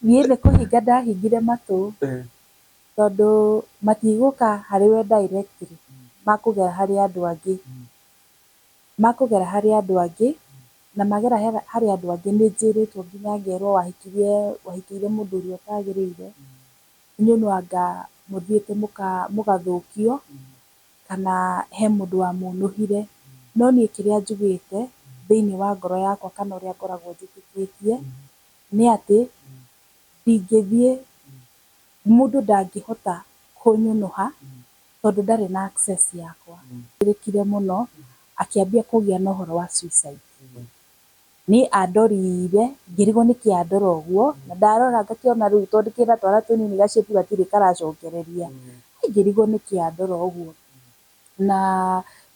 Niĩ nĩ kũhinga ndahingire matũ tondũ matigũka harĩ we directly, makũgera harĩ andũ angĩ. Makũgera harĩ andũ angĩ, na magera harĩ andũ angĩ nĩ njĩrĩtwo nginya ngerwo wahikirie wahikĩire mũndũ ũrĩa ũtagĩrĩire, inyuĩ no anga mũthiĩte mũgathũkio kana he mũndũ wamũnũhire. No niĩ kĩrĩa njugĩte thĩiniĩ wa ngoro yakwa kana ũrĩa ngoragwo njĩtĩkĩtie nĩ atĩ ndingĩthiĩ, mũndũ ndangĩhota kũnyũnũha tondũ ndarĩ na access yakwa. Ĩrĩkire mũno akĩambia kũgĩa na ũhoro wa suicide. Niĩ andorire ngĩrigwo nĩkĩ andora ũguo, na ndarora ngakĩona rĩu tondũ kĩna twana tũnini gacĩpu gatirĩ karacokereria, ngĩrigwo nĩkĩ andora ũguo. Na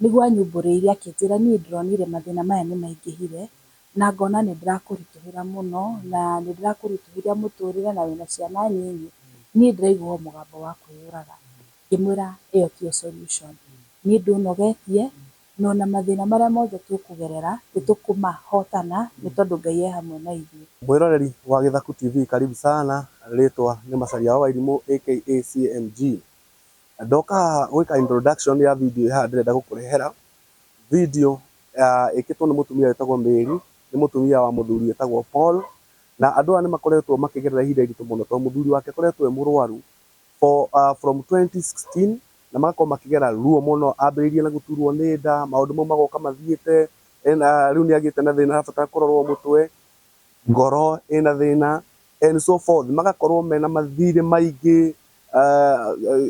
nĩguo anyumbũrĩire akĩnjĩra niĩ ndĩronire mathĩna maya nĩ maingĩhire na ngona nĩ ndĩrakũritũhĩra mũno na nĩ ndĩrakũritũhĩria mũtũrĩre na wĩna ciana nyinyi, niĩ ndĩraigua o mũgambo wa kwĩyũraga. Ngĩmwĩra ĩyo tiyo solution, niĩ ndũnogetie na ona mathĩna marĩa mothe tũkũgerera nĩ tũkũmahotana nĩ tondũ Ngai e hamwe na ithuĩ. Mwĩroreri wa Gĩthaku TV, karibu sana. Rĩtwa nĩ Macharia wa Wairimũ aka CMG. Ndoka haha gwĩka introduction ya video haha ndĩrenda gũkũrehera video ĩkĩtwo nĩ mũtumia wĩtagwo Mary, nĩ mũtumia wa mũthuri wĩtagwo Paul, na andũ aya nĩ makoretwo makĩgerera ihinda iritũ mũno tondũ mũthuri wake akoretwo e mũrwaru for from 2016 na magakorwo makĩgera ruo mũno, ambĩrĩirie na gũturwo nĩ nda, maũndũ mau magoka mathiĩte, ena rĩu nĩ agĩte na thĩna arabatara kũrorwo mũtwe, ngoro ĩna thĩna and so forth, magakorwo mena mathirĩ maingĩ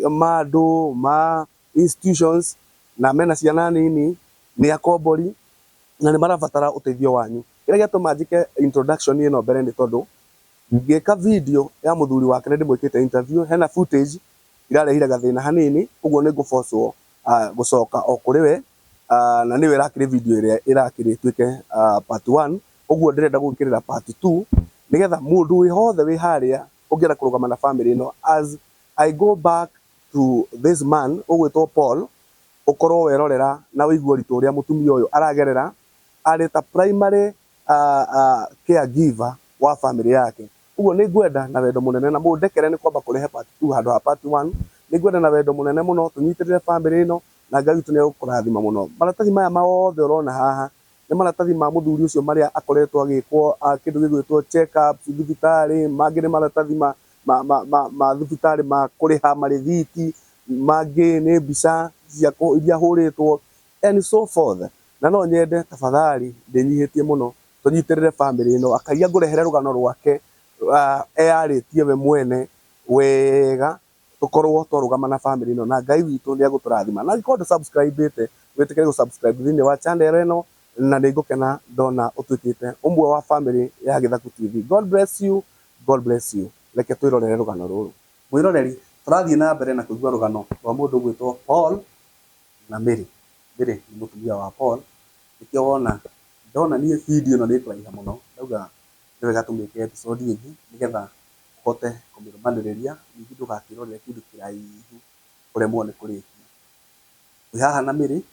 ma andũ ma institutions na mena ciana nini, nĩ akombori na nĩ marabatara ũteithio wanyu. Kĩrĩa gĩatũma njĩke introduction ĩno mbere nĩ tondũ ngĩka video ya mũthuri wake nĩ ndĩmwĩkĩte interview, hena footage irarehire gathĩna hanini, ũguo nĩ ngũbocwo gũcoka o kũrĩ we, na nĩwe ĩrakĩrĩ video ĩrĩa ĩrakĩrĩ ĩtuĩke part 1, ũguo ndĩrenda gwĩkĩrĩra part 2 nĩgetha mũndũ wĩ hothe wĩ harĩa ũngĩenda kũrũgama na family ĩno, as I go back to this man ũgwĩtwo Paul, ũkorwo werorera na ũigue ũritũ ũrĩa mũtumia ũyũ aragerera arĩ ta primary caregiver wa family yake. Ũguo nĩ ngwenda na wendo mũnene na mũndekere nĩ kwamba kũrehe part 2 handũ ha part 1, nĩ ngwenda na wendo mũnene mũno tũnyitĩrĩre family ĩno na Ngai witũ nĩ egũkũrathima mũno. Maratathi maya mothe ũrona haha nĩ maratathi ma mũthuri ũcio marĩa akoretwo agĩkwo kĩndũ gĩgwĩtwo check up thibitarĩ, mangĩ nĩ maratathi ma thibitarĩ ma kũrĩha marĩthiti, mangĩ nĩ mbica cia iria hũrĩtwo and so forth. Na no nyende tafadhali ndĩnyihĩtie mũno tũnyitĩrĩre family ĩno, akaia ngũrehere rũgano rwake eyarĩtie we mwene wega, tũkorwo twarũgama na family ĩno na Ngai witũ nĩ egũtũrathima. Na angĩkorwo ndũ subscribe ĩte, wĩtĩkĩre gũ subscribe thĩinĩ wa channel ĩno, na nĩ ngũkena ndona ũtuĩkĩte ũmwe wa family ya Gĩthaku TV. God bless you, God bless you. Reke twĩrorere rũgano rũrũ. Mwĩroreri, tũrathiĩ na mbere na kũigua rũgano rwa mũndũ ũgwĩtwo Paul na Mary. Mary nĩ mũtumia wa Paul, nĩkĩo wona ndona niĩ video ĩno nĩ ĩkũraiha mũno, ndauga nĩ wega tũmĩke episode ĩngĩ nĩgetha ũhote kũmĩrũmanĩrĩria, ningĩ ndũgakĩrorere kĩndũ kĩraihu ũremwo nĩ kũrĩkia. Twĩ haha na Mary,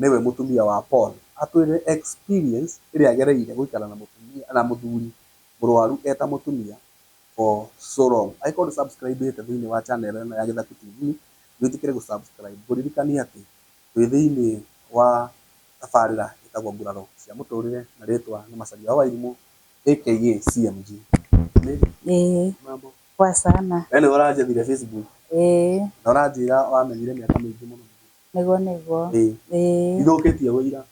nĩwe mũtumia wa Paul, atwĩre experience ĩrĩa agereire gũikara na mũtumia na mũthuri mũrwaru eta mũtumia for so long. Angĩkorwo ndũ subscribe ĩte thĩinĩ wa channel ĩno ya Gĩthaku TV, wĩtĩkĩre gũ subscribe. Ngũririkanie atĩ twĩ thĩinĩ wa tabarĩra ĩtagwo Nguraro cia Mũtũrĩre na rĩtwa nĩ Macharia wa Wairimũ aka CMG. Mary, Ĩĩ, mambo? Poa sana. We nĩwe ũranjethire Facebook Ĩĩ, na ũranjĩra wamenyire mĩaka mĩingĩ mũno. Nĩguo nĩguo. Ĩĩ. Ĩĩ, Ithũkĩtie ũira.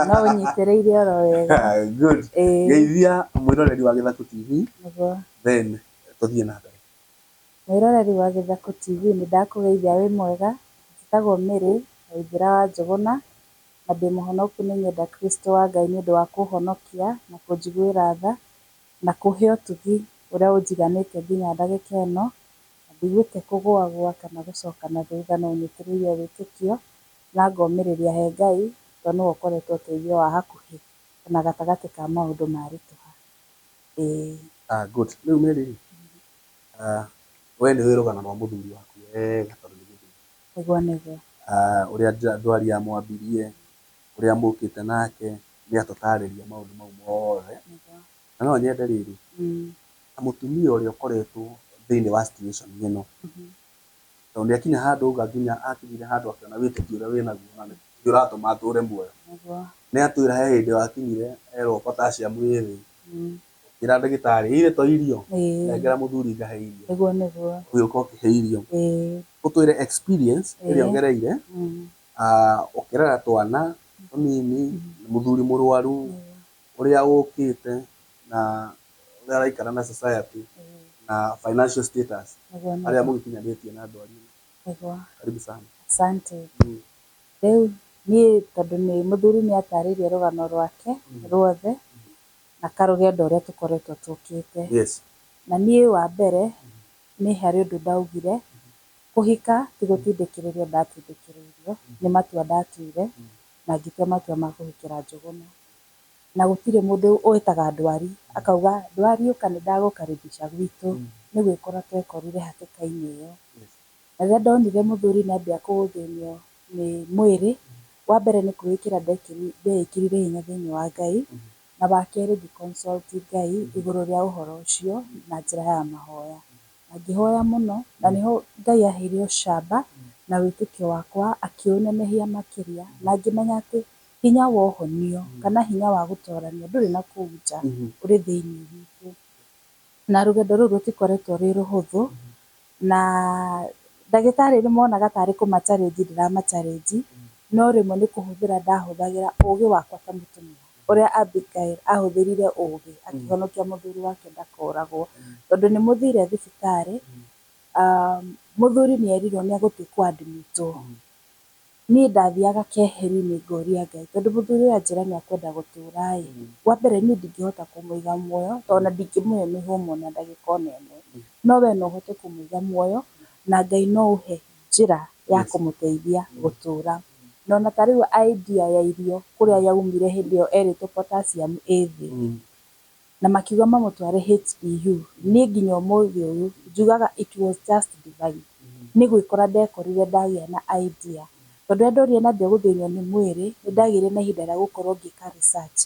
No ũnyitĩrĩire oro wega. Good. Ĩĩ, Geithia mwĩroreri wa Gĩthaku TV nĩguo. Then tũthiĩ na mbere. Mwĩroreri wa Gĩthaku TV, nĩ ndakũgeithia wĩ mwega. Njĩtagwo Mary Waithĩra wa Njũgũna na ndĩ mũhonoku. Nĩ nyenda Kristo wa Ngai nĩ ũndũ wa kũhonokia na kũnjiguĩra tha na kũhe ũtugi ũrĩa ũnjiganĩte nginya ndagĩka ĩno, na ndiguĩte kũgũagũa kana gũcoka na thutha, no nyitĩrĩire wĩtĩkio na ngomĩrĩria he Ngai tondũ nĩwe ũkoretwo ũteithio wa hakuhĩ ona gatagatĩ ka maũndũ maritũha. Ĩĩ. Ah, good. Rĩu Mary, we nĩ ũĩ rũgano rwa mũthuri waku wega tondũ nĩ gĩthũri. Nĩguo nĩguo. Ũrĩa ndwari yamwambirie, ũrĩa mũkĩte nake, nĩ atũtarĩria maũndũ mau mothe. Nĩguo. Na Na no nyende rĩrĩ, ta mũtumia ũrĩa ũkoretwo thĩinĩ wa situation ĩno, tondũ nĩ akinya handũ ũguo, nginya akinyire handũ akĩona wĩtĩkio ũrĩa wĩnaguo na nĩ ũratũma atũre muoyo. Nĩ atwĩra he hĩndĩ wakinyire erwo potassium ĩ thĩ, ũkĩra ndagĩtarĩ ire to irio, nengera mũthuri ngahe irio. Nĩguo nĩguo. Ũgĩũka ũkĩhe irio. Ũtwĩre experience ĩrĩa ũgereire, ũkĩrera twana tũnini, mũthuri mũrwaru, ũrĩa ũkĩte na ũrĩa araikara na society na financial status, harĩa mũgĩkinyanĩtie na ndwari ĩno. Karibu sana. Asante. Rĩu niĩ tondũ nĩ mũthuri nĩ atarĩirie rũgano rwake ruothe na karũgendo ũrĩa tũkoretwo tũkĩte. Na niĩ wa mbere nĩ harĩ ũndũ ndaugire, kũhika ti gũtindĩkĩrĩrio ndatindĩkĩrĩirio, nĩ matua ndatuire na ngĩtua matua ma kũhikĩra Njũgũna. Na gũtirĩ mũndũ wĩtaga ndwari akauga ndwari ũka nĩ ndagũkaribisha gwitũ, nĩ gwĩkora twekorire hatĩka-inĩ ĩyo. Na rĩrĩa ndonire mũthuri nĩ ambia kũthĩnio nĩ mwĩrĩ, wa mbere nĩ kwĩĩkĩra ndeĩkĩrire hinya thĩinĩ wa Ngai, na wa kerĩ ngĩ consult Ngai igũrũ rĩa ũhoro ũcio na njĩra ya mahoya. Na ngĩhoya mũno, na nĩho Ngai aheire ũcamba na wĩtĩkio wakwa akĩũnenehia makĩria, na ngĩmenya atĩ hinya wa ũhonio kana hinya wa gũtorania ndũrĩ na kũu nja, ũrĩ thĩinĩ witũ. Na rũgendo rũu rũtikoretwo rwĩ rũhũthũ, na ndagĩtarĩ nĩ monaga tarĩ kũma challenge ndĩrama challenge, no rĩmwe nĩ kũhũthĩra ndahũthagĩra ũgĩ wakwa ta mũtumia, ũrĩa Abigail ahũthĩrire ũgĩ akĩhonokia mũthuri wake ndakoragwo, tondũ nĩ mũthire thibitarĩ, mũthuri nĩ erirwo nĩ egũthiĩ kũ admit wo. Niĩ ndathiaga keheri-inĩ ngoria Ngai, tondũ mũthuri ũyũ anjĩra nĩ akwenda gũtũra ĩ, wa mbere niĩ ndingĩhota kũmũiga muoyo, tondũ ona ndingĩmũhe mĩhũmũ na ndagĩka ona ĩmwe, no we no ũhote kũmũiga muoyo, na Ngai no ũhe njĩra ya kũmũteithia gũtũra. Na ona ta rĩu idea ya irio kũrĩa yaumire hĩndĩ ĩyo erĩtwo potassium ĩ thĩ, na makiuga mamũtware HDU, niĩ nginya ũmũthĩ ũyũ njugaga it was just divine. Nĩ gwĩkora ndekorire ndagĩa na idea, tondũ rĩrĩa ndonire nambia gũthĩnio nĩ mwĩrĩ, nĩ ndagĩire na ihinda rĩa gũkorwo ngĩka research,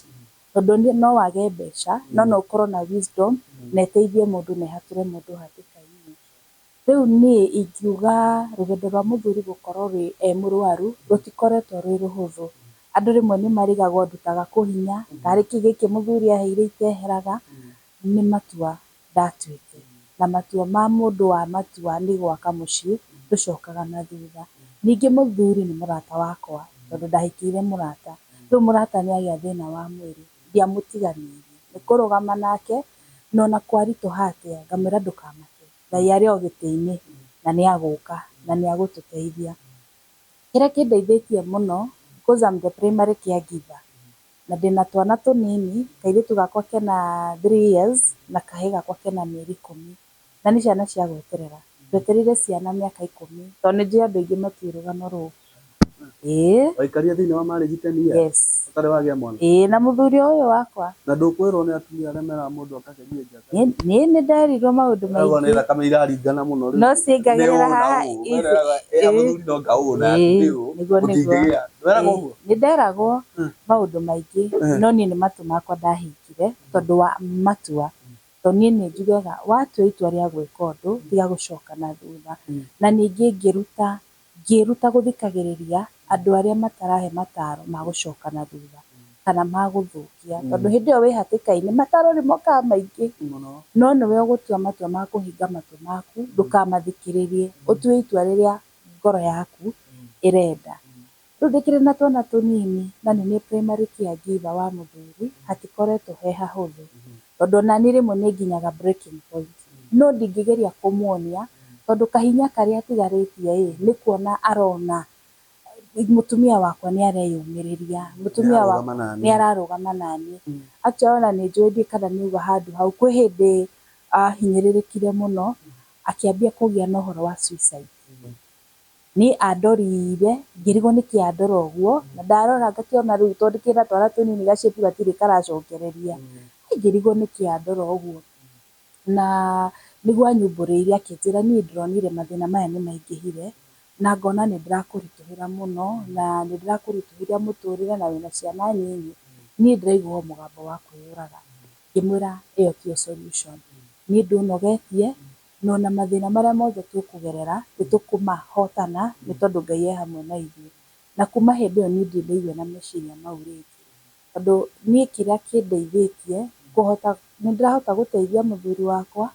tondũ no wage mbeca no no ũkorwo na wisdom na ĩteithie mũndũ na ĩhatũre mũndũ hatĩka-inĩ. Rĩu niĩ ingiuga rũgendo rwa mũthuri gũkorwo e mũrwaru rũtikoretwo rwĩ rũhũthũ. Andũ rĩmwe nĩ marigagwo ndutaga kũ hinya, tarĩ kĩ gĩkĩ mũthuri aheire iteheraga, nĩ matua ndatuĩte. Na matua ma mũndũ wa matua nĩ gwaka mũciĩ, ndũcokaga na thutha. Ningĩ mũthuri nĩ mũrata wakwa, tondũ ndahikĩire mũrata. Rĩu mũrata nĩ agĩa thĩna wa mwĩrĩ, ndiamũtiganĩirie, nĩ kũrũgama nake, na ona kwaritũha atĩa, ngamwĩra ndũkamake, Ngai arĩ o gĩtĩ-inĩ na nĩ agũka na nĩ agũtũteithia. Kĩrĩa kĩndeithĩtie mũno, because I'm the primary caregiver, na ndĩna twana tũnini, kairĩtu gakwa kena 3 years na kahĩĩ gakwa kena mĩeri 10, na nĩ ciana cia gweterera. Twetereire ciana mĩaka 10, tondũ nĩ njũĩ andũ aingĩ matiũĩ rũgano rũu. Ĩĩ. Waikarire thĩinĩ wa marriage 10 years? Yes. Ũtarĩ wagĩa mwana? Ĩĩ, na mũthuri ũyũ wakwa. Na ndũkwĩrwo nĩ atumia arĩa meraga mũndũ akagerie njata? Niĩ nĩ nderirwo maũndũ Ũguo nĩ maingĩ. thakame iraringana mũno rĩu. No ciĩngagĩrĩra Nĩ ũũ na haha. ũũ. Meraga, "Ĩ, mũthuri no nga ũũ na nĩ ũũ." Nĩguo nĩguo. Mũtingĩgĩa. Ndwĩragwo ũguo? Nĩ nderagwo maũndũ maingĩ, no niĩ nĩ matũ makwa ndahingire tondũ wa matua. Tondũ niĩ nĩ njugaga watua itua rĩa gwĩka ũndũ, tiga gũcoka na thutha. Na ningĩ ngĩruta gũthikagĩrĩria andũ arĩa matarahe mataro ma gũcoka na thutha kana ma gũthũkia, tondũ hĩndĩ ĩyo wĩ hatĩka-inĩ mataro nĩ mokaga maingĩ. Mũno. No nĩwe ũgũtua matua ma kũhinga matũ maku, ndũkamathikĩrĩrie, ũtue itua rĩrĩa ngoro yaku ĩrenda. Rĩu ndĩkĩrĩ na twana tũnini na nĩ niĩ primary caregiver wa mũthuri, hatikoretwo he hahũthũ, tondũ ona niĩ rĩmwe nĩ nginyaga breaking point, no ndingĩgeria kũmuonia, tondũ kahinya karĩa atigarĩtie ĩ nĩ kuona arona mũtumia wakwa nĩ areyũmĩrĩria, mũtumia wakwa Nĩararũgama naniĩ. Nĩ ararũgama naniĩ. Actually ona nĩ njũĩ ndiũĩ kana nĩ auga handũ hau, kwĩ hĩndĩ ahinyĩrĩrĩkire mũno akĩambia kũgĩa na ũhoro wa suicide. Niĩ andorire ngĩrigwo nĩkĩ andora ũguo, na ndarora ngakĩona rĩu tondũ kĩna twana tũnini gacĩpu gatirĩ karacokereria, ngĩrigwo nĩkĩ andora ũguo. Na nĩguo anyumbũrĩire akĩnjĩra niĩ ndĩronire mathĩna maya nĩ maingĩhire na ngona nĩ ndĩrakũritũhĩra mũno na nĩ ndĩrakũritũhĩria mũtũrĩre na wĩna ciana nyinyi, niĩ ndĩraigua o mũgambo wa kwĩyũraga. Ngĩmwĩra ĩyo tiyo solution. Niĩ ndũnogetie na ona mathĩna marĩa mothe tũkũgerera nĩ tũkũmahotana nĩ tondũ Ngai e hamwe na ithuĩ. Na kuma hĩndĩ ĩyo niĩ ndirĩ ndaigua na meciria mau rĩngĩ. Tondũ niĩ kĩrĩa kĩndeithĩtie kũhota nĩ ndĩrahota gũteithia mũthuri wakwa,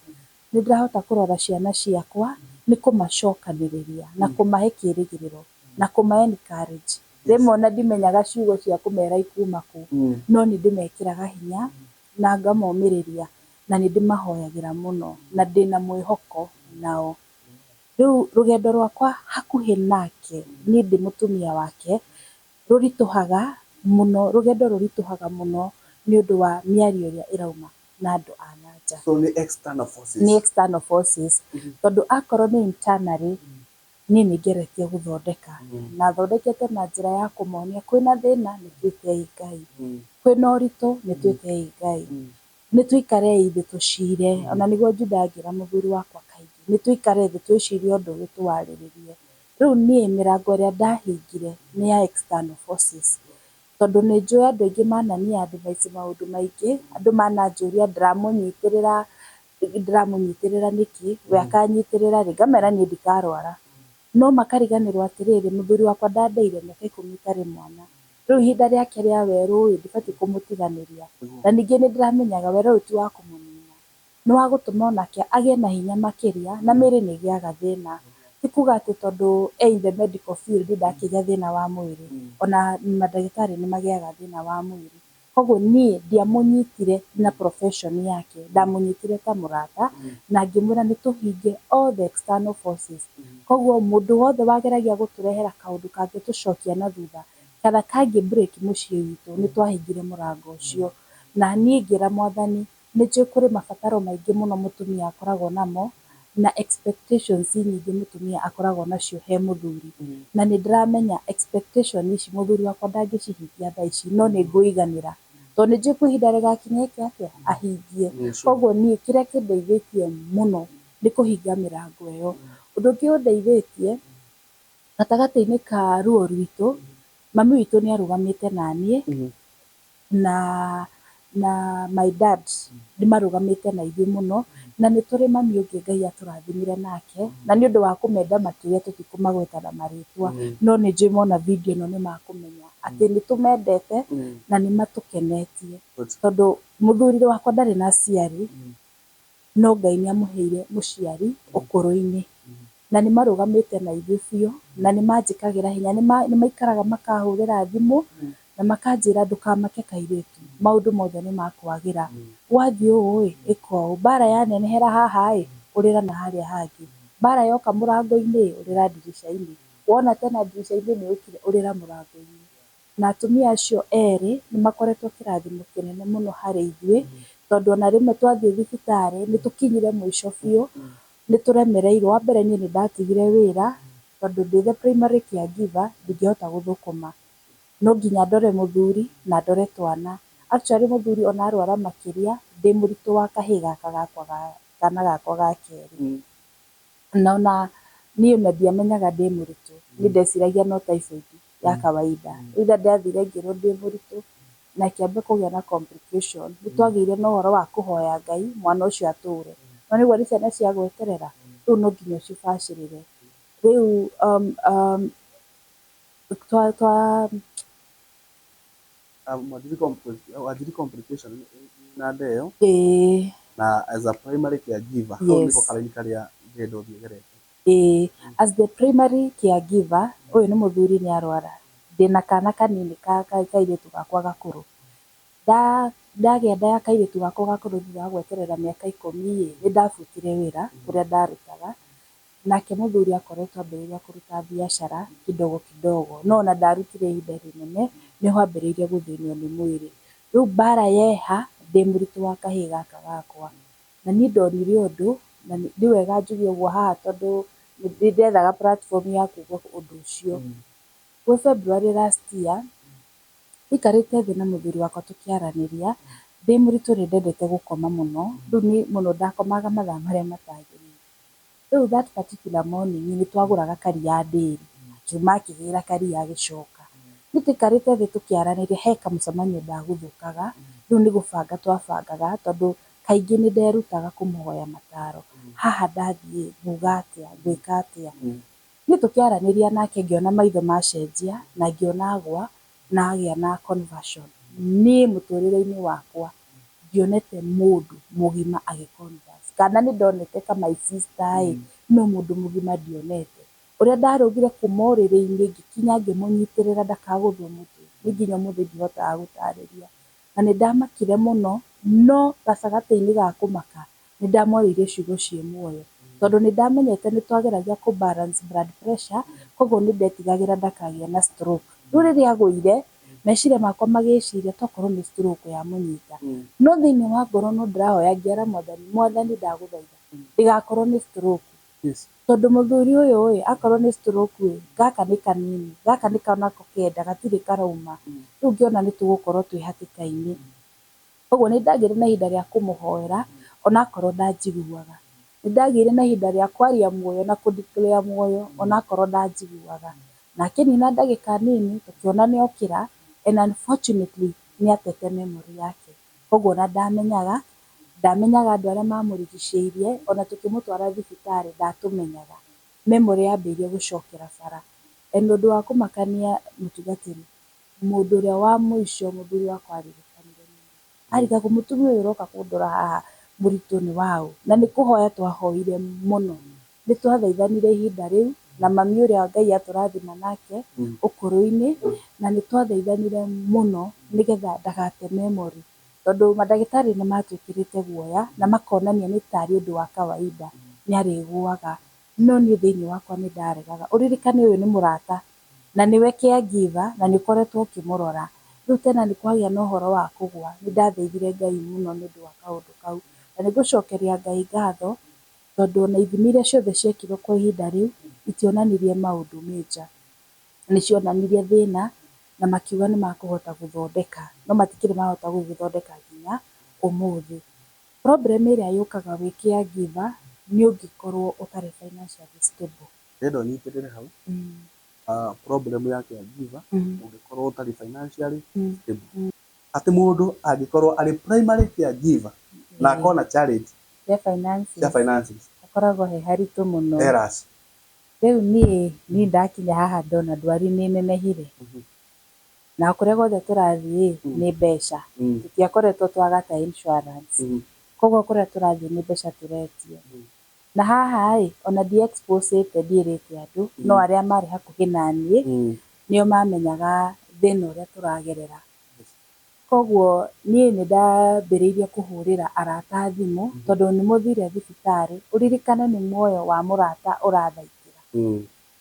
nĩ ndĩrahota kũrora ciana ciakwa, nĩ kũmacokanĩrĩria na kũmahe kĩrĩgĩrĩro na kũma encourage. Rĩmwe ona ndimenyaga ciugo cia kũmera ikuma kũ, no nĩ ndĩmekĩraga hinya na ngamomĩrĩria na nĩ ndĩmahoyagĩra mũno na ndĩna mwĩhoko nao. Rĩu rũgendo rwakwa hakuhĩ nake niĩ ndĩ mũtumia wake rũritũhaga mũno, rũgendo rũritũhaga mũno nĩ ũndũ wa mĩario ĩrĩa ĩrauma na andũ a na nja. So nĩ external forces. Nĩ external forces. Tondũ akorwo nĩ internally, niĩ nĩ ngeretie gũthondeka. Na thondekete na njĩra ya kũmonia kwĩna thĩna nĩ twĩtei Ngai. Kwĩna ũritũ nĩ twĩtei Ngai. Nĩ tũikarei thĩ tũcire. Ona nĩguo Juda ngĩra mũthuri wakwa kaingĩ, nĩ tũikare thĩ twĩcirie ũndũ ũyũ tũwarĩrĩrie. Rĩu niĩ mĩrango ĩrĩa ndahingire nĩ ya external forces. Tondũ nĩ njũĩ andũ aingĩ manania advice maũndũ maingĩ, andũ mananjũria ndĩramũnyitĩrĩra ndĩramũnyitĩrĩra nĩkĩ, we akanyitĩrĩra rĩ, ngamera niĩ ndikarwara. No makariganĩrwo atĩrĩrĩ, mũthuri wakwa ndandeire mĩaka 10 itarĩ mwana. Rĩu ihinda rĩake rĩa werũ ĩ, ndibatiĩ kũmũtiganĩria. Na ningĩ nĩ ndĩramenyaga werũ ũyũ ti wa kũmũnina, nĩ wa gũtũma onake agĩe na hinya makĩria na mĩĩrĩ nĩ ĩgĩaga thĩna. Ti kuga atĩ tondũ e in the medical field ndakĩgĩa thĩna wa mwĩrĩ, ona mandagĩtarĩ nĩ magĩaga thĩna wa mwĩrĩ. Koguo niĩ ndiamũnyitire na profession yake, ndamũnyitire ta mũrata na ngĩmwĩra nĩ tũhinge all the external forces. Koguo mũndũ wothe wageragia gũtũrehera kaũndũ kangĩtũcokia na thutha kana kangĩ break mũciĩ witũ, nĩ twahingire mũrango ũcio. Na niĩ ngĩra Mwathani nĩ njũĩ kũrĩ mabataro maingĩ mũno mũtumia akoragwo namo na expectations nyingĩ mũtumia akoragwo nacio he mũthuri. Na nĩ ndĩramenya expectation ici mũthuri wakwa ndangĩcihingia thaa ici, no nĩ ngũiganĩra. Tondũ nĩ njũĩ kwĩ ihinda rĩgakinya eke atĩa, ahingie. Koguo niĩ kĩrĩa kĩndeithĩtie mũno nĩ kũhinga mĩrango ĩyo. Ũndũ ũngĩ ũndeithĩtie gatagatĩ-inĩ ka ruo rwitũ, mami witũ nĩ arũgamĩte naniĩ na my dad nĩ marũgamĩte na ithuĩ mũno, na nĩ tũrĩ mami ũngĩ Ngai atũrathimire nake, na nĩ ũndũ wa kũmenda makĩria tũtikũmagweta na marĩtwa, no nĩ njũĩ mona video ĩno nĩ makũmenya atĩ nĩ tũmendete na nĩ matũkenetie. Tondũ mũthuri wakwa ndarĩ na aciari, no Ngai nĩ amũheire mũciari ũkũrũ-inĩ. Na nĩ marũgamĩte na ithuĩ biũ, na nĩ manjĩkagĩra hinya, nĩ maikaraga makahũrĩra thimũ na makanjĩra ndũkamake kairĩtu, maũndũ mothe nĩ makwagĩra. Wathiĩ ũũ ĩ, ĩka ũũ, mbara yanenehera haha ĩ, ũrĩra na harĩa hangĩ. Mbara yoka mũrango-inĩ ĩ, ũrĩra ndirica-inĩ. Wona tena ndirica-inĩ nĩ yũkire, ũrĩra mũrango-inĩ. Na atumia acio erĩ nĩ makoretwo kĩrathimo kĩnene mũno harĩ ithuĩ, tondũ ona rĩmwe twathiĩ thibitarĩ nĩ tũkinyire mũico biũ, nĩ tũremereirwo. Wa mbere niĩ nĩ ndatigire wĩra, tondũ ndĩ the primary caregiver ndingĩhota gũthũkũma. No nginya ndore mũthuri na ndore twana. Actually mũthuri ona arwara makĩria, ndĩ mũritũ wa kahĩĩ gaka gakwa ga kana gakwa ga kerĩ. Na ona niĩ ona ndiamenyaga ndĩ mũritũ, niĩ ndeciragia no typhoid ya kawaida. Rĩrĩa ndathire ngĩrwo ndĩ mũritũ na kĩambe kũgĩa na complication, nĩ twagĩire na ũhoro wa kũhoya Ngai mwana ũcio atũre. No nĩguo nĩ ciana cia gweterera, rĩu no nginya ũcibacĩrĩre. Rĩu twa twa Wanjiri complication na nda ĩyo ĩĩ na as a primary caregiver, hau nĩko karaini karĩa ndĩrenda ũthiĩ ũgerete. Ĩĩ, as the primary caregiver, ũyũ nĩ mũthuri nĩ arwara, ndĩna kana kanini ka kairĩtu gakwa gakũrũ. Ndagĩa nda ya kairĩtu gakwa gakũrũ thutha wa gweterera mĩaka 10 ĩ, nĩ ndabutire wĩra kũrĩa ndarutaga. Nake mũthuri akoretwo ambĩrĩria kũruta biacara kidogo kidogo, no ona ndarutire ihinda rĩnene nĩho ambĩrĩirie gũthĩnio nĩ mwĩrĩ. Rĩu mbara yeha ndĩ mũritũ wa kahĩĩ gaka gakwa. Na niĩ ndonire ũndũ, na nĩ wega njuge ũguo haha tondũ nĩ ndethaga platform ya kuga ũndũ ũcio. Gwĩ February last year, tũikarĩte thĩ na mũthuri wakwa tũkĩaranĩria, ndĩ mũritũ nĩ ndendete gũkoma mũno, rĩu niĩ mũno ndakomaga mathaa marĩa matagĩrĩire. Rĩu that particular morning nĩ twagũraga karia ndĩri, akiuma akĩgĩra karia agĩcoka. Nĩ tũikarĩte thĩ tũkĩaranĩria, he kamũcemanio ndaguthũkaga, Rĩu nĩ gũbanga twabangaga tondũ kaingĩ nĩ nderutaga kũmũhoya mataro. Haha ndathiĩ nguga atĩa, ngwĩka atĩa. Niĩ tũkĩaranĩria nake ngĩona maitho macenjia na ngĩona agwa na agĩa na conversion. Niĩ mũtũrĩre-inĩ wakwa ndionete mũndũ mũgima agĩ converse. Kana nĩ ndonete ta my sister ĩ, no mũndũ mũgima ndionete. Ũrĩa ndarũgire kuma ũrĩrĩ-inĩ ngĩkinya ngĩmũnyitĩrĩra ndakagũthwo mũtwe, niĩ nginya ũmũthĩ ndihotaga gũtarĩria. Na nĩ ndamakire mũno, no gatagatĩ-inĩ ga kũmaka nĩ ndamwarĩirie ciugo ciĩ muoyo. Tondũ nĩ ndamenyete nĩ twageragia kũ balance blood pressure, koguo nĩ ndetigagĩra ndakagĩe na stroke. Rĩu rĩrĩa agũire, meciria makwa magĩciria tokorwo nĩ stroke yamũnyita. No thĩinĩ wa ngoro no ndĩrahoya ngĩera Mwathani, Mwathani ndagũthaitha ndĩgakorwo nĩ stroke. Tondũ mũthuri ũyũ ĩ, akorwo nĩ stroke ĩ, gaka nĩ kanini, gaka nĩ onako kenda gatirĩ karauma. Rĩu ngĩona nĩ tũgũkorwo twĩ hatĩka-inĩ. Koguo nĩ ndagĩire na ihinda rĩa kũmũhoera onakorwo ndanjiguaga. Nĩ ndagĩire na ihinda rĩa kwaria muoyo na kũ declare muoyo onakorwo ndanjiguaga. Na akĩnina ndagĩka nini tũkĩona nĩ okĩra and unfortunately nĩ atete memory yake. Koguo ona ndamenyaga, ndamenyaga andũ arĩa mamũrigicĩirie ona tũkĩmũtwara thibitarĩ ndatũmenyaga. Memory yambĩrĩirie gũcokera bara. And ũndũ wa kũmakania mũtungatĩri, mũndũ ũrĩa wa mũico mũthuri wakwa aririkanire nĩ niĩ. Arigagwo mũtumia ũyũ ũroka kũndora haha mũritũ nĩ waũ? Na nĩ kũhoya twahoire mũno. Nĩ twathaithanire ihinda rĩu na mami ũrĩa Ngai atũrathima nake ũkũrũ-inĩ, na nĩ twathaithanire mũno nĩgetha ndagate memory. Tondũ mandagĩtarĩ nĩ matwĩkĩrĩte guoya na makonania nĩ tarĩ ũndũ wa kawaida nĩ arĩgũaga. No niĩ thĩinĩ wakwa nĩ ndaregaga. Ũririkane ũyũ nĩ mũrata na nĩwe caregiver na nĩ ũkoretwo ũkĩmũrora. Rĩu tena nĩ kwagĩa na ũhoro wa kũgũa, nĩ ndathaithire Ngai mũno nĩ ũndũ wa kaũndũ kau. Na nĩ ngũcokeria Ngai ngatho tondũ ona ithimi iria ciothe ciekirwo kwa ihinda rĩu itionanirie maũndũ major. Nĩ cionanirie thĩna na makiuga nĩ makũhota gũthondeka, no matikĩrĩ mahota gũgĩthondeka nginya ũmũthĩ. Problem ĩrĩa yũkaga wĩ caregiver nĩ ũngĩkorwo ũtarĩ financially stable. Ndĩrenda ũnyitĩrĩre hau. Problem ya caregiver ũngĩkorwo ũtarĩ financially stable. Atĩ mũndũ angĩkorwo arĩ primary caregiver na akorwo na challenge cia finances, cia finances, hakoragwo he haritũ mũno. Tell us. Rĩu niĩ ndakinya haha ndona ndwari nĩ nenehire. Na kũrĩa guothe tũrathiĩ nĩ mbeca. Tũtiakoretwo twagata insurance. Koguo kũrĩa tũrathiĩ nĩ mbeca tũretio. Na haha ĩ, ona ndi expose ĩte ndiĩrĩte andũ, no arĩa marĩ hakuhĩ na niĩ nĩo mamenyaga thĩna ũrĩa tũragerera. Koguo niĩ nĩ ndambĩrĩirie kũhũrĩra arata thimũ tondũ nĩ mũthire thibitarĩ, ũririkane nĩ muoyo wa mũrata ũrathaitĩra.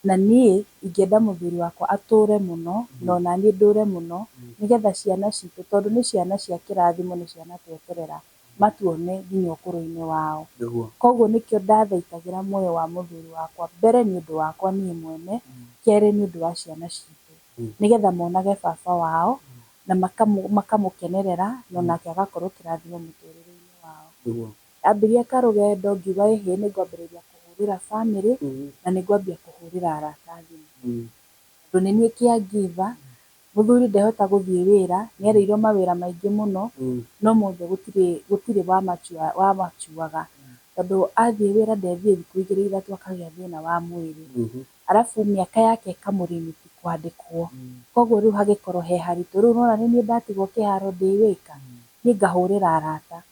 Na niĩ ingĩenda mũthuri wakwa atũre mũno na ona niĩ ndũre mũno nĩgetha ciana citũ, tondũ nĩ ciana cia kĩrathimo, nĩ ciana tweterera matuone nginya ũkũrũ-inĩ wao. Koguo nĩkĩo ndathaitagĩra muoyo wa mũthuri wakwa, mbere nĩ ũndũ wakwa niĩ mwene, kerĩ nĩ ũndũ wa ciana citũ, nĩgetha monage baba wao na makamũkenerera na onake agakorwo kĩrathimo mũtũrĩre-inĩ wao. Ndambirie karũgendo ngiuga ĩhĩ nĩ ngwambĩrĩria kũhũrĩra family na nĩ ngwambia kũhũrĩra arata thimũ. Tondũ nĩ niĩ caregiver, mũthuri ndehota gũthiĩ wĩra, nĩ arĩirwo mawĩra maingĩ mũno, no mothe gũtirĩ wamachuaga. Tondũ athiĩ wĩra ndethiĩ thikũ igĩrĩ ithatũ akagĩa thĩna wa mwĩrĩ. Arabu mĩaka yake ĩkamũlimit kwandĩkwo. Koguo rĩu hagĩkorwo he haritũ. Rĩu nĩwona nĩ niĩ ndatigwo kĩharo ndĩ wika, niĩ ngahũrĩra arata.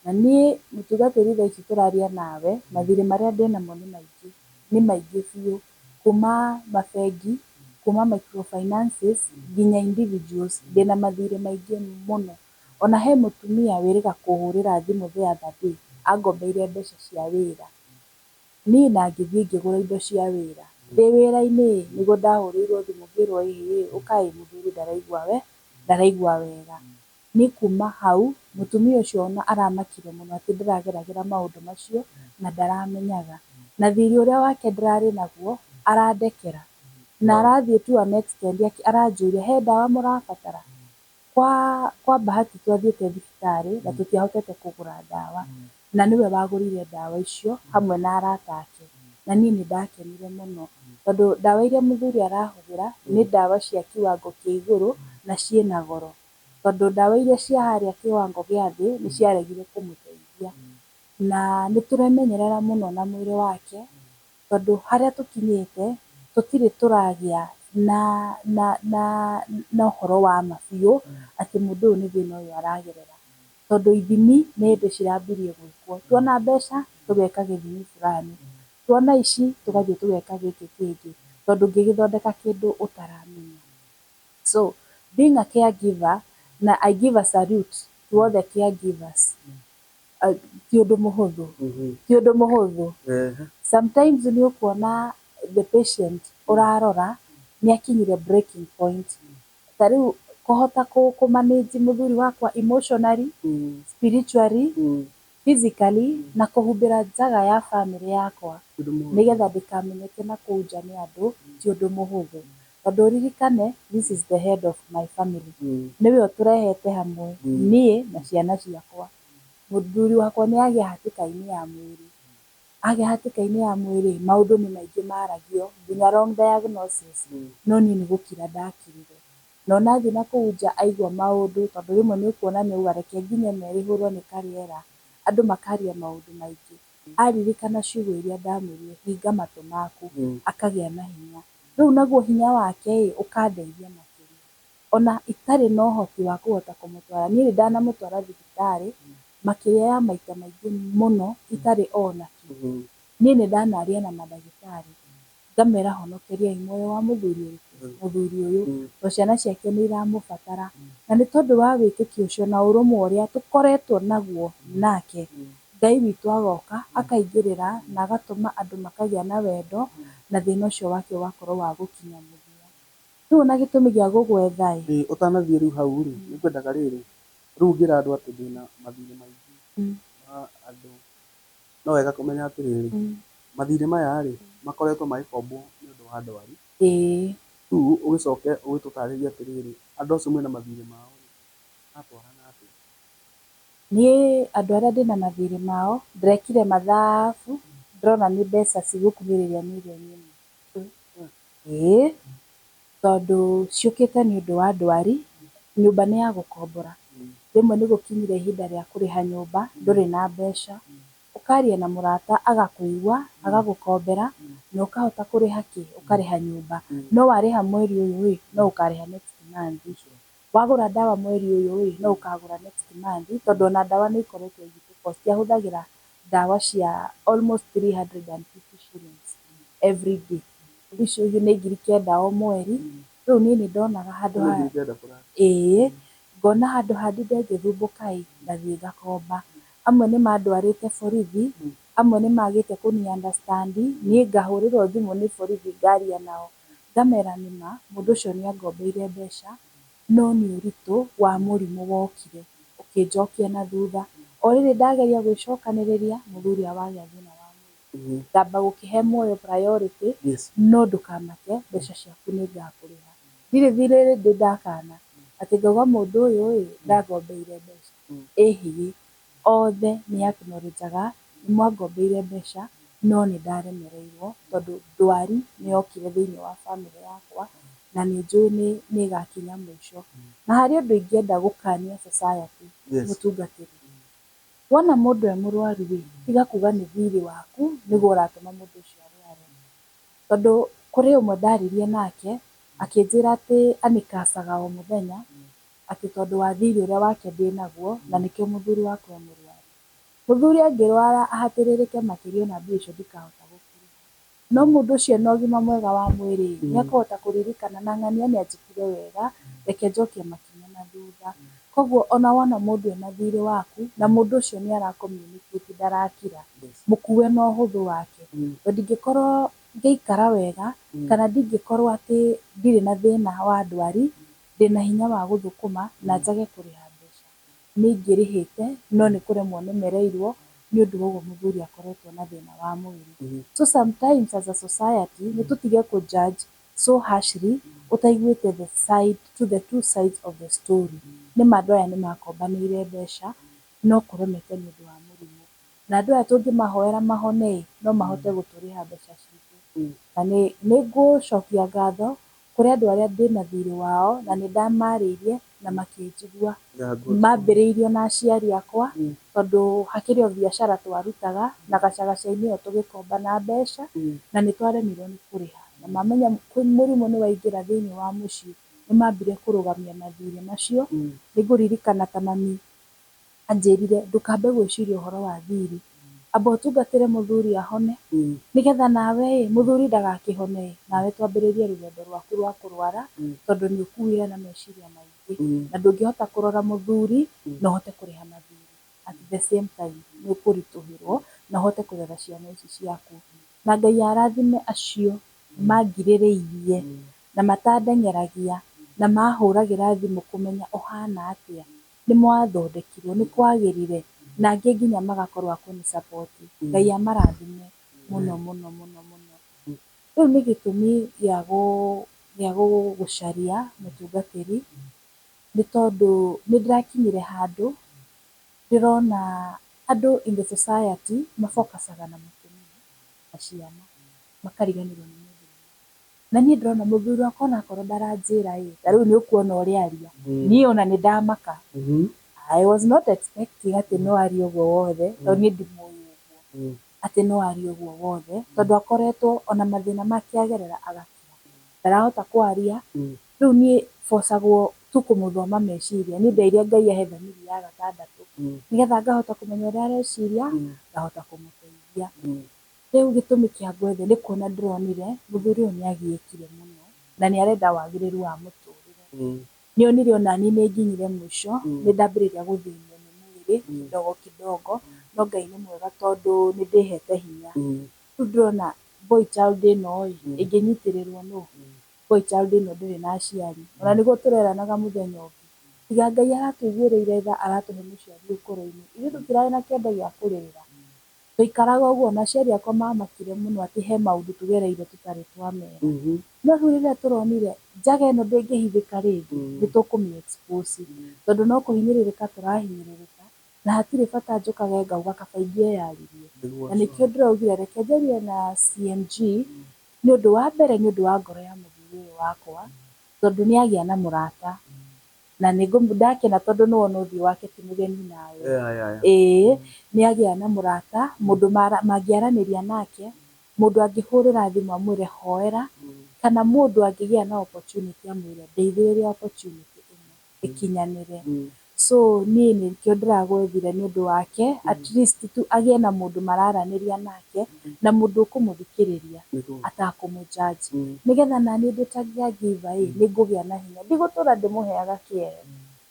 Na niĩ mũtungatĩri thaa ici tũraria nawe, mathirĩ marĩa ndĩnamo nĩ maingĩ, nĩ maingĩ biũ. Kuma mabengi, kuma microfinances, nginya individuals, ndĩna mathirĩ maingĩ mũno. Ona he mũtumia wĩrĩga kũhũrĩra thimũ the other day, angombeire mbeca cia wĩra. Niĩ na ngĩthiĩ ngĩgũra indo cia wĩra. Ndĩ wĩra-inĩ nĩguo ndahũrĩirwo thimũ ngĩrwo ĩhĩ ũkai mũthuri ndaraigua wega. Niĩ kuma hau mũtumia ũcio ona aramakire mũno atĩ ndĩrageragĩra maũndũ macio na ndaramenyaga. Na thirĩ ũrĩa wake ndĩrarĩ naguo arandekera. Na arathiĩ to an extent aranjũria he ndawa mũrabatara. Kwa bahati twathiĩte thibitarĩ na tũtiahotete kũgũra ndawa. Na nĩwe wagũrire ndawa icio hamwe na arata ake. Na niĩ nĩ ndakenire mũno tondũ ndawa iria mũthuri arahũthĩra nĩ ndawa cia kiwango kĩa igũrũ na ciĩna goro. Tondũ ndawa iria cia harĩa kĩwango gĩa thĩ nĩ ciaregire kũmũteithia. Na nĩ tũremenyerera mũno na mwĩrĩ wake, tondũ harĩa tũkinyĩte tũtirĩ tũragĩa na ũhoro wa ma biũ atĩ mũndũ ũyũ nĩ thĩna ũyũ aragerera. Tondũ ithimi nĩ hĩndĩ cirambirie gwĩkwo. Tuona mbeca tũgeka gĩthimi fulani, tuona ici tũgathiĩ tũgeka gĩkĩ kĩngĩ, tondũ ndũngĩgĩthondeka kĩndũ ũtaramenya. So being a caregiver, na I give a salute to all the caregivers, ti ũndũ mũhũthũ, ti ũndũ mũhũthũ. Sometimes nĩ ũkuona the patient ũrarora nĩ akinyire breaking point. Ta rĩu kũhota kũ manage mũthuri wakwa emotionally, spiritually, physically, na kũhumbĩra njaga ya bamĩrĩ yakwa nĩgetha ndĩkamenyeke na kũu nja nĩ andũ, ti ũndũ mũhũthũ. Tondũ ũririkane, this is the head of my family, nĩwe ũtũrehete hamwe, niĩ na ciana ciakwa. Mũthuri wakwa nĩ agĩa hatĩka-inĩ ya mwĩrĩ, agĩa hatĩka-inĩ ya mwĩrĩ, maũndũ nĩ maingĩ maragio, nginya wrong diagnosis, no niĩ nĩ gũkira ndakirire. Na ona athiĩ na kũu nja aigua maũndũ, tondũ rĩmwe nĩ ũkuona nĩ auga reke nginye merĩ hũrwo nĩ karĩera, andũ makaria maũndũ maingĩ. Aririkana ciugo iria ndamwĩrire, hinga matũ maku, akagĩa na hinya. Rĩu naguo hinya wake ĩ ũkandeithia makĩria. Ona itarĩ na ũhoti wa kũhota kũmũtwara, niĩ nĩ ndanamũtwara thibitarĩ makĩria ya maita maingĩ mũno itarĩ ona kĩ. Niĩ nĩ ndanaria na mandagĩtarĩ ngamera honokeriai muoyo wa mũthuri ũrĩkũ, mũthuri ũyũ, tondũ ciana ciake nĩ iramũbatara. Na nĩ tondũ wa wĩtĩkio ũcio na ũrũmwe ũrĩa tũkoretwo naguo nake, Ngai witũ agoka akaingĩrĩra na agatũma andũ makagĩa na wendo, na thĩna ũcio wake ũgakorwo wa gũkinya mũthia. Rĩu ona gĩtũmi gĩa gũgwetha ĩ. Ũtanathiĩ rĩu hau rĩ, nĩ ngwendaga rĩrĩ, rĩu ũngĩra andũ atĩ ndĩna mathirĩ maingĩ ma andũ, no wega kũmenya atĩrĩrĩ, mathirĩ maya rĩ, makoretwo magĩkombwo nĩ ũndũ wa ndwari. Rĩu ũgĩcoke ũgĩtũtarĩrie atĩrĩrĩ, andũ acio mwĩna mathirĩ mao rĩ, maratwarana atĩa? Niĩ andũ arĩa ndĩna mathirĩ mao, ndĩrekire mathabu, ndĩrona nĩ mbeca cigũkuhĩrĩria mirioni 1. Ĩĩ, tondũ ciũkĩte nĩ ũndũ wa ndwari, nyũmba nĩ ya gũkombora. Rĩmwe nĩ gũkinyire ihinda rĩa kũrĩha nyũmba, ndũrĩ na mbeca, ũkaria na mũrata agakũigua, agagũkombera, na ũkahota kũrĩha kĩ, ũkarĩha nyũmba. No warĩha mweri ũyũ ĩ, no ũkarĩha next month. Wagũra ndawa mweri ũyũ ĩ, no ũkagũra next month, tondũ ona ndawa nĩ ikoretwo igĩtũ cost. Ahũthagĩra ndawa cia almost 350 shillings every day. Icio nĩ 9,000 o mweri. Rĩu niĩ nĩ ndonaga handũ ha ĩĩ, ngona handũ ha ndinde ngĩthumbũka ĩ, ngathiĩ ngakomba. Amwe nĩ mandwarĩte borithi, amwe nĩ magĩte kũni understand, niĩ ngahũrĩrwo thimũ nĩ borithi ngaria nao. Ngamera nĩma mũndũ ũcio nĩ angombeire mbeca, no nĩ ũritũ wa mũrimũ wokire ũkĩnjokia na thutha. O rĩrĩ ndageria gwĩcokanĩrĩria, mũthuri wagĩa thĩna wa mwĩrĩ. Ngamba gũkĩhe muoyo priority, no ndũkamake, mbeca ciaku nĩ ngakũrĩha. Ndirĩ thirĩ ndĩ ndakana atĩ ngauga mũndũ ũyũ ĩ ndangombeire mbeca. Ĩhĩ, othe nĩ acknowledge aga nĩ mwangombeire mbeca, no nĩ ndaremereirwo tondũ ndwari nĩ yokire thĩinĩ wa bamĩrĩ yakwa na nĩ njũĩ nĩ ĩgakinya mũico. Na harĩ ũndũ ingĩenda gũkania society, mũtungatĩri. Wona mũndũ e mũrwaru rĩ, tiga kuga nĩ thirĩ waku nĩguo ũratũma mũndũ ũcio arware. Tondũ kũrĩ ũmwe ndaririe nake akĩnjĩra atĩ anĩkacaga o mũthenya, atĩ tondũ wa thirĩ ũrĩa wake ndĩnaguo na nĩkĩo mũthuri wakwa e mũrwaru. Mũthuri angĩrwara ahatĩrĩrĩke makĩria ona mbia icio ndikahota gũkũrĩha. No mũndũ ũcio ena ũgima mwega wa mwĩrĩ, nĩ akũhota kũririkana na ng'ania nĩ anjĩkire wega, reke njokie makinya na thutha. Koguo ona wona mũndũ ena thirĩ waku na mũndũ ũcio nĩ ara communicate ndarakira, mũkue na ũhũthũ wake. Tondũ ndingĩkorwo ngĩikara wega kana ndingĩkorwo atĩ ndirĩ na thĩna wa ndwari, ndĩna hinya wa gũthũkũma na njage kũrĩha mbeca. Nĩ ingĩrĩhĩte no nĩ kũremwo nemereirwo nĩ ũndũ wa ũguo mũthuri akoretwo na thĩna wa mwĩrĩ. So sometimes as a society nĩ tũtige kũ judge so harshly ũtaiguĩte the side to the two sides of the story. Nĩ ma andũ aya nĩ makombanĩire mbeca no kũremete nĩ ũndũ wa mũrimũ. Na andũ aya tũngĩmahoera mahone ĩ, no mahote gũtũrĩha mbeca citũ. Na nĩ ngũcokia ngatho kũrĩ Kũrĩ andũ arĩa ndĩna thirĩ wao na nĩ ndamarĩirie na makĩnjigua. Yeah, good. Mambĩrĩirio na aciari akwa tondũ hakĩrĩ o biacara twarutaga na gacagaca-inĩ ĩyo tũgĩkomba na mbeca na nĩ twaremirwo nĩ kũrĩha. Na mamenya mũrimũ nĩ waingĩra thĩinĩ wa mũciĩ nĩ mambire kũrũgamia mathirĩ macio. Nĩ ngũririkana ta mami anjĩrire ndũkambe gwĩciria ũhoro wa thirĩ, amba ũtungatĩre mũthuri ahone nĩgetha nawe ĩ mũthuri ndagakĩhone ĩ nawe twambĩrĩrie rũgendo rwaku rwa kũrwara tondũ nĩ ũkuire na meciria maingĩ na ndũngĩhota kũrora mũthuri na ũhote kũrĩha mathirĩ at the same time, nĩ ũkũritũhĩrwo na ũhote kũrera ciana ici ciaku. Na Ngai arathime acio mangirĩrĩirie na matandeng'eragia na mahũragĩra thimũ kũmenya ũhana atĩa, nĩ mwathondekirwo, nĩ kwagĩrire, na angĩ nginya magakorwo a kũni support. Ngai amarathime mũno mũno mũno mũno. Rĩu nĩ gĩtũmi gĩa gũcaria mũtungatĩri nĩ tondũ nĩ ndĩrakinyire handũ ndĩrona andũ in the society mafocusaga na mũtumia na ciana makariganĩrwo nĩ mũthuri. Na niĩ ndĩrona mũthuri wakwa onakorwo ndaranjĩra ĩ, ta rĩu nĩ ũkuona ũrĩa aria, niĩ ona nĩ ndamaka. I was not expecting atĩ no arie ũguo wothe tondũ niĩ ndimũĩ ũguo atĩ no arie ũguo wothe tondũ akoretwo ona mathĩna make agerera agakira, ndarahota kwaria. Rĩu niĩ bocagwo tu kũmũthoma meciria. Niĩ ndeire Ngai ahe thamiri ya gatandatũ nĩgetha ngahota kũmenya ũrĩa areciria, ngahota kũmũteithia. Rĩu gĩtũmi kĩa ngwethe nĩ kuona ndĩronire mũthuri ũyũ nĩ agiĩkire mũno na nĩ arenda wagĩrĩru wa mũtũrĩre. Nĩ onire ona niĩ nĩ nginyire mũico, nĩ ndambĩrĩria gũthĩnio nĩ mwĩrĩ kidogo kidogo, no Ngai nĩ mwega tondũ nĩ ndĩhete hinya. Rĩu ndĩrona boy child ĩno ĩ ĩngĩnyitĩrĩrwo nũ? Boy child ĩno ndĩrĩ na aciari, ona nĩguo tũreranaga mũthenya ũngĩ, tiga Ngai aratũiguĩrĩire tha aratũhe mũciari ũkũrũ-inĩ, ithuĩ tũtirarĩ na kĩondo gĩa kũrĩrĩra, twaikaraga ũguo na aciari akwa mamakire mũno atĩ he maũndũ tũgereire tũtarĩ twamera. No rĩu rĩrĩa tũronire njaga ĩno ndĩngĩhithĩka rĩngĩ, nĩ tũkũmĩ expose tondũ no kũhinyĩrĩrĩka tũrahinyĩrĩrĩka na hatirĩ bata njũkage ngauga kaba ingĩeyaririe. Na nĩkĩo ndĩraugire reke njarie na CMG nĩ ũndũ wa mbere nĩ ũndũ wa ngoro ya mũthuri ũyũ wakwa tondũ nĩ agĩa na mũrata na nĩ ndakena tondũ nĩ wona ũthiũ wake ti mũgeni nawe. Ĩĩ, nĩ agĩa na mũrata, mũndũ mangĩaranĩria nake, mũndũ angĩhũrĩra thimũ amwĩre hoera, kana mũndũ angĩgĩa na opportunity amwĩre ndeithĩrĩria opportunity ĩno ĩkinyanĩre. So niĩ nĩkĩo ndĩragwethire nĩ ũndũ wake, at least tu agĩe na mũndũ mararanĩria nake na mũndũ ũkũmũthikĩrĩria atakũmũ judge, nĩgetha naniĩ ndĩ ta caregiver ĩ nĩ ngũgĩa na hinya, ndigũtũra ndĩmũheaga kĩeha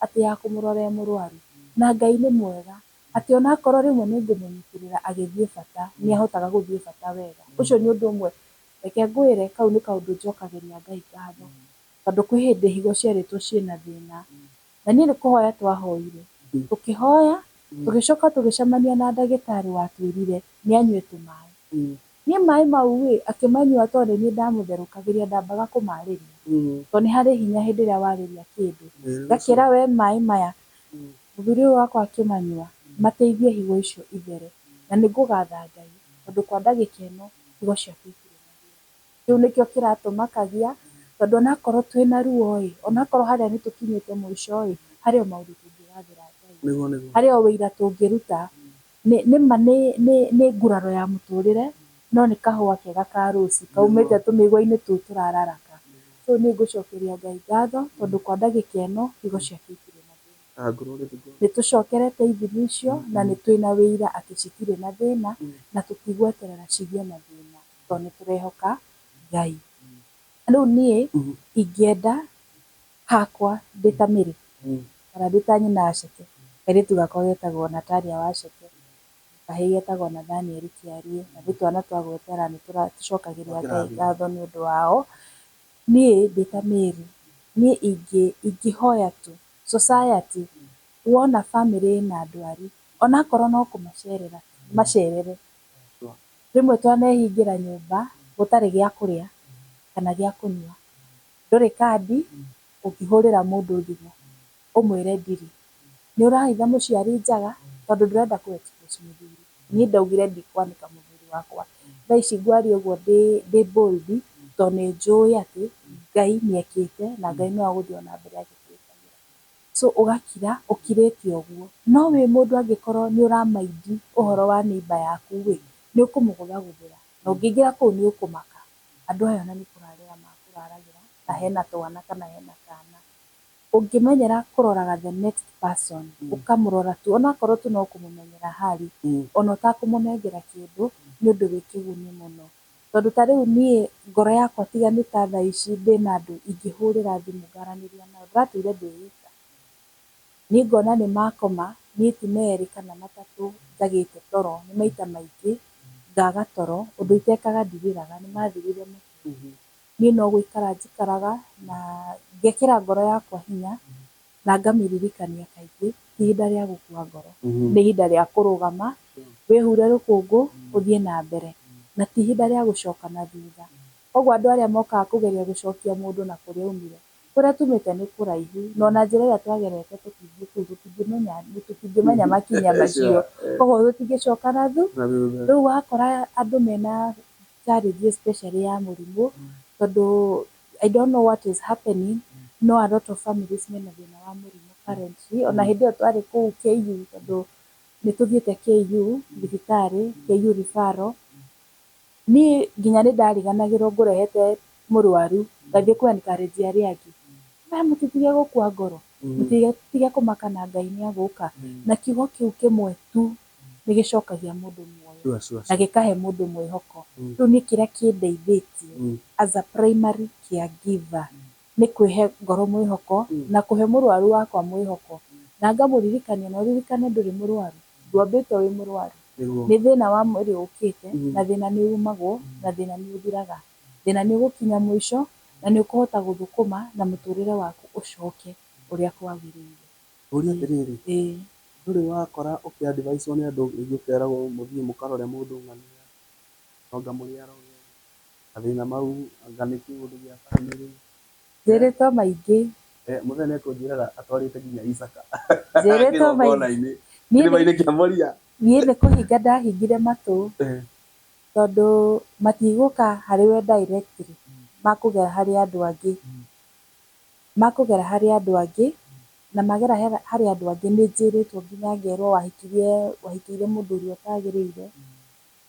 atĩ ya kũmũrora e mũrwaru. Na Ngai nĩ mwega atĩ onakorwo rĩmwe nĩ ngũmũnyitĩrĩra agĩthiĩ bata, nĩ ahotaga gũthiĩ bata wega. Ũcio nĩ ũndũ ũmwe, reke ngwĩre, kau nĩ kaũndũ njokagĩria Ngai ngatho tondũ kwĩ hĩndĩ higo cierĩtwo ciĩna thĩna na niĩ nĩ kũhoya twahoire, tũkĩhoya, tũgĩcoka tũgĩcemania na ndagĩtarĩ watwĩrire nĩ anyue tũmaĩ. Niĩ maĩ mau ĩ akĩmanyua tondũ nĩ niĩ ndamũtherũkagĩria, ndambaga kũmarĩria tondũ nĩ harĩ hinya hĩndĩ ĩrĩa warĩria kĩndũ. Ngakĩra we maĩ maya, mũthuri ũyũ wakwa akĩmanyua mateithie higo icio ithere, na nĩ ngũgatha Ngai tondũ kwa ndagĩka ĩno higo ciake itirĩ na thĩna. Kĩu nĩkĩo kĩratũmakagia tondũ onakorwo twĩna ruo ĩ, onakorwo harĩa nĩ tũkinyĩte mũico ĩ, harĩ o maũndũ tũngĩgathĩra Ngai. Nĩguo nĩguo. Harĩ o wĩira tũngĩruta. Nĩ ma nĩ nguraro ya mũtũrĩre no nĩ kahũa kega ka rũci kaumĩte tũmĩigua-inĩ tũu tũrararaka. So nĩ ngũcokeria Ngai ngatho tondũ kwa ndagĩka ĩno higo ciake itirĩ na thĩna. Ah, glory to God. Nĩ tũcokerete ithimi icio na nĩ twĩna wĩira atĩ citirĩ na thĩna na tũtigweterera cigĩe na thĩna tondũ nĩ tũrehoka Ngai. Rĩu niĩ ingĩenda hakwa ndĩ ta Mary kana ndĩ ta nyina Aceke, kairĩtu gakwa getagwo Natalia Waceke, kahĩĩ getagwo Nathaniel Kĩarie, na nĩ twana twa gwetera, nĩ tũcokagĩria Ngai ngatho nĩ ũndũ wao. Niĩ ndĩ ta Mary, niĩ ingĩhoya tu society wona bamĩrĩ ĩna ndwari onakorwo no kũmacerera, macerere. Rĩmwe twanehingĩra nyũmba gũtarĩ gĩa kũrĩa kana gĩa kũnyua, ndũrĩ kandi ũngĩhũrĩra mũndũ thimũ ũmwĩre ndirĩ, nĩ ũrahitha mũciari njaga tondũ ndũrenda kũ expose mũthuri. Niĩ ndaugire ndikwanĩka mũthuri wakwa. Thaa ici ngwaria ũguo ndĩ bold tondũ nĩ njũĩ atĩ Ngai nĩ ekĩte na Ngai no agũthiĩ ona mbere agĩtwĩkagĩra. So ũgakira ũkirĩte ũguo. No wĩ mũndũ angĩkorwo nĩ ũramaindi ũhoro wa neighbor yaku rĩ, nĩ ũkũmũgũthagũthĩra na ũngĩingĩra kũu nĩ ũkũmaka. Andũ aya ona nĩ kũrarĩra makũraragĩra na hena twana kana hena kana. Ũngĩmenyera kũroraga the next person, ũkamũrora tu onakorwo tu no kũmũmenyera hali, ona ũtakũmũnengera kĩndũ, nĩ ũndũ wĩ kĩguni mũno. Tondũ ta rĩu niĩ ngoro yakwa tiga nĩ ta thaa ici ndĩna andũ ingĩhũrĩra thimũ ngaranĩria nao, ndĩratũire ndĩika. Niĩ ngona nĩ makoma, niĩ ti merĩ kana matatũ njagĩte toro, nĩ maita maingĩ ngaga toro, ũndũ itekaga ndirĩraga, nĩ mathirire mũtwe. Niĩ no gũikara njikaraga na ngekĩra ngoro yakwa hinya na ngamĩririkania kaingĩ, ti ihinda rĩa gũkua ngoro, nĩ ihinda rĩa kũrũgama, wĩhure rũkũngũ, ũthiĩ na mbere, na ti ihinda rĩa gũcoka na thutha. Koguo andũ arĩa mokaga kũgeria gũcokia mũndũ na kũrĩa aumire, kũrĩa tumĩte nĩ kũraihu, na ona njĩra ĩrĩa twagerete tũtingĩ kũu, tũtingĩmenya makinya macio, koguo tũtingĩcoka na thutha. Rĩu wakora andũ mena challenge especially ya mũrimũ, tondũ I don't know what is happening, no a lot of families mena thĩna wa mũrimũ currently. Ona hĩndĩ ĩyo twarĩ kũu KU, tondũ nĩ tũthiĩte KU thibitarĩ, KU referral, niĩ nginya nĩ ndariganagĩrwo ngũrehete mũrwaru, ngathiĩ kũ encourage arĩa angĩ, maya mũtitige gũkua ngoro, mũtige kũmaka na Ngai nĩ agũka. Na kiugo kĩu kĩmwe tu nĩ gĩcokagia mũndũ muoyo na gĩkahe mũndũ mwĩhoko. Rĩu niĩ kĩrĩa kĩndeithĩtie as a primary caregiver nĩ kwĩhe ngoro mwĩhoko na kũhe mũrwaru wakwa mwĩhoko, na ngamũririkania na ũririkane ndũrĩ mũrwaru, ndwambĩtwo wĩ mũrwaru, nĩ thĩna wa mwĩrĩ ũkĩte, na thĩna nĩ umagwo na thĩna nĩ ũthiraga, thĩna nĩ ũgũkinya mũico na nĩ ũkũhota gũthũkũma na mũtũrĩre waku ũcoke ũrĩa kwagĩrĩire. Ũria atĩrĩrĩ, ndũrĩ wakora ũkĩ advice nĩ andũ rĩngĩ ũkeragwo mũthiĩ mũkarore mũndũ ng'ania, anga mũrĩ aroge, mathĩna mau anga nĩ kĩũndũ gĩa bamĩrĩ? Njĩrĩtwo maingĩ. Mũthee nĩ ekũnjĩraga atwarĩte nginya Isaka Njĩrĩtwo maingĩ. Kĩrĩma-inĩ kĩa Moria. Niĩ nĩ kũhinga ndahingire matũ, tondũ matigũka harĩ we directly, makũgera harĩ andũ angĩ, makũgera harĩ andũ angĩ, na magera harĩ andũ angĩ. Nĩ njĩrĩtwo nginya ngerwo wahikirie wahikĩire mũndũ ũrĩa ũtagĩrĩire,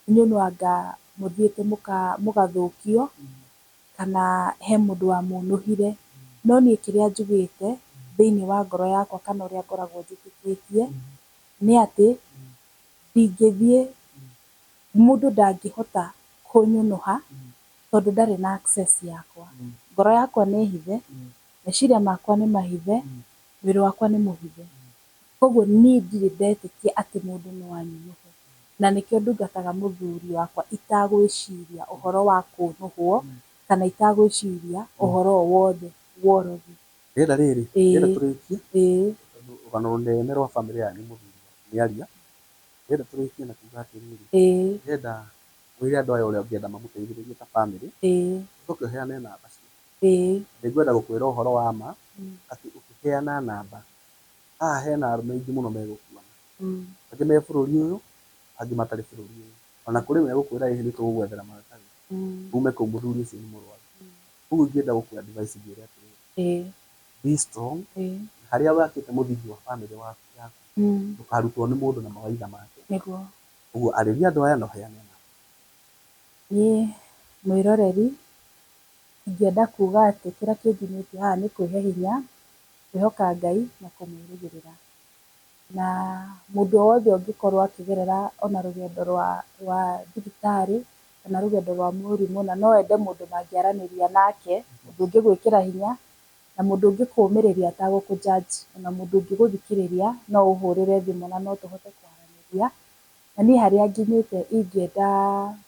inyuĩ no anga mũthiĩte mũgathũkio, kana he mũndũ wamũnũhire. No niĩ kĩrĩa njugĩte thĩinĩ wa ngoro yakwa kana ũrĩa ngoragwo njĩtĩkĩtie nĩ atĩ ndingĩthiĩ, mũndũ ndangĩhota kũnyũnũha tondũ ndarĩ na access yakwa. Ngoro yakwa nĩ hithe, meciria makwa nĩ mahithe, mwĩrĩ wakwa nĩ mũhithe. Koguo niĩ ndirĩ ndetĩkia atĩ mũndũ no anyũnũhe, na nĩkĩo ndungataga mũthuri wakwa itagwĩciria ũhoro wa kũnũhwo kana itagwĩciria ũhoro o wothe wa ũrogi. Ndĩrenda rĩrĩ, ndĩrenda tũrĩkie, tondũ rũgano rũnene rwa bamĩrĩ yanyu mũthuri waku nĩ aria. Ndĩrenda tũrĩkie na kuga atĩrĩrĩ, ndĩrenda wĩre andũ aya ũrĩa ũngĩenda mamũteithĩrĩrie ta bamĩrĩ, ũcoke ũheane namba ciaku. Nĩngwenda gũkwĩra ũhoro wa ma atĩ ũkĩheana namba, haha hena arũme aingĩ mũno megũkuona, angĩ me bũrũri ũyũ, angĩ matarĩ bũrũri ũyũ. Ona kũrĩ megũkwĩra ĩhĩ nĩ tũgũgwethera maratathi ume kũu, mũthuri ũcio nĩ mũrwaru. Koguo ingĩenda gũkũ advice ngwĩre atĩrĩrĩ, be strong, harĩa wakĩte mũthingi wa bamĩrĩ yaku, ndũkarutwo nĩ mũndũ na mawaidha make. Nĩguo. Ũguo arĩria andũ aya na ũheane namba. Niĩ mwĩroreri ingĩenda kuga atĩ kĩrĩa kĩnginyĩtie haha nĩ kwĩhe hinya, kwĩhoka Ngai na kũmwĩrĩgĩrĩra. Na mũndũ o wothe ũngĩkorwo akĩgerera ona rũgendo rwa thibitarĩ kana rũgendo rwa mũrimũ, na no ende mũndũ mangĩaranĩria nake, mũndũ ũngĩgwĩkĩra hinya na mũndũ ũngĩkũmĩrĩria atagũkũ judge, ona mũndũ ũngĩgũthikĩrĩria, no ũhũrĩre thimũ na no tũhote kwaranĩria. Na niĩ harĩa nginyĩte ingĩenda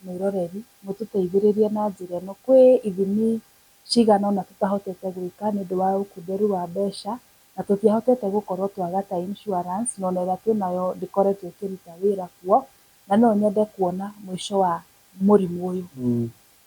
mwĩroreri mũtũteithĩrĩrie na njĩra ĩno. Kwĩ ithimi cigana ũna tũtahotete gwĩka nĩ ũndũ wa ũkunderu wa mbeca, na tũtiahotete gũkorwo twagata insurance, na ona ĩrĩa twĩnayo ndĩkoretwo ĩkĩruta wĩra kuo, na no nyende kuona mũico wa mũrimũ ũyũ.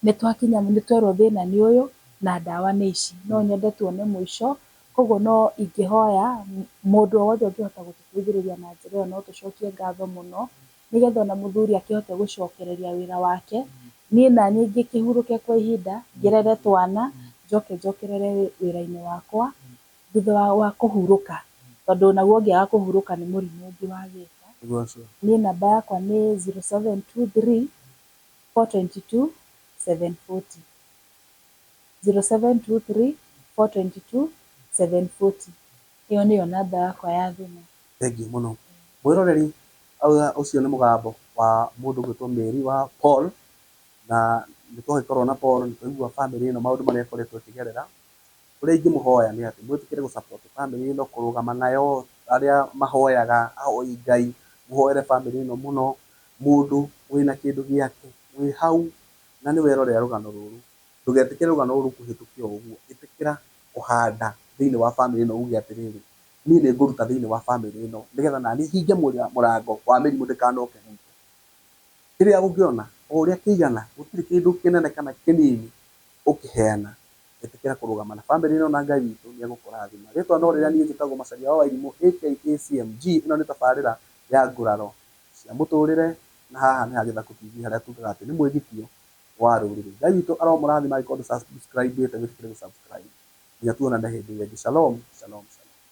Nĩ twakinya, nĩ twerwo thĩna nĩ ũyũ na ndawa nĩ ici, no nyende tuone mũico. Koguo no ingĩhoya mũndũ o wothe ũngĩhota gũtũteithĩrĩria na njĩra ĩyo, no tũcokie ngatho mũno, nĩgetha ona mũthuri akĩhote gũcokereria wĩra wake, niĩ naniĩ ngĩkĩhurũke kwa ihinda, ngĩrere twana Njoke njokerere wĩra-inĩ wakwa thutha wa kũhurũka, tondũ naguo ũngĩaga kũhurũka nĩ mũrimũ ũngĩ wagĩka. Nĩguo ũcio. Niĩ namba yakwa nĩ 0723 422 740, 0723 422 740. Ĩyo nĩyo namba yakwa ya thimũ. Thengiũ mũno mwĩroreri. Ũcio nĩ mũgambo wa mũndũ ũgwĩtwo Mary wa Paul, na nĩ twagĩkorwo na Paul, nĩ twaigua famĩlĩ ĩno maũndũ marĩa ĩkoretwo ĩkĩgerera. Ũrĩa ingĩmũhoya nĩ atĩ mwĩtĩkĩre gũ support famĩlĩ ĩno, kũrũgama nayo, arĩa mahoyaga, ahoi Ngai, mũhoere famĩlĩ ĩno mũno. Mũndũ wĩna kĩndũ gĩake wĩ hau na nĩ werorera rũgano rũrũ, ndũgetĩkĩre rũgano rũrũ rũkũhĩtũke o ũguo. Ĩtĩkĩra kũhanda thĩinĩ wa famĩlĩ ĩno, uge atĩrĩrĩ, niĩ nĩ ngũruta thĩinĩ wa famĩlĩ ĩno nĩgetha naniĩ hinge mũrango wa mĩrimũ ndĩkanoke gwitũ. Kĩrĩa ũngĩona o ũrĩa kĩigana, gũtirĩ kĩndũ kĩnene kana kĩnini ũkĩheana. Ĩtĩkĩra kũrũgama na famĩlĩ ĩno na Ngai witũ nĩ egũkũrathima. Rĩtwa no rĩrĩa, niĩ njĩtagwo Macaria wa Wairimũ aka CMG. Ĩno nĩ tabarĩra ya nguraro cia mũtũrĩre, na haha nĩ ha Gĩthaku TV, harĩa tugaga atĩ nĩ mwĩgitio wa rũrĩrĩ. Ngai witũ aromũrathima. Angĩkorwo ndũ subscribe ĩte, wĩtĩkĩre gũ subscribe nginya tuonane hĩndĩ ĩyo ĩngĩ. Shalom, shalom, shalom.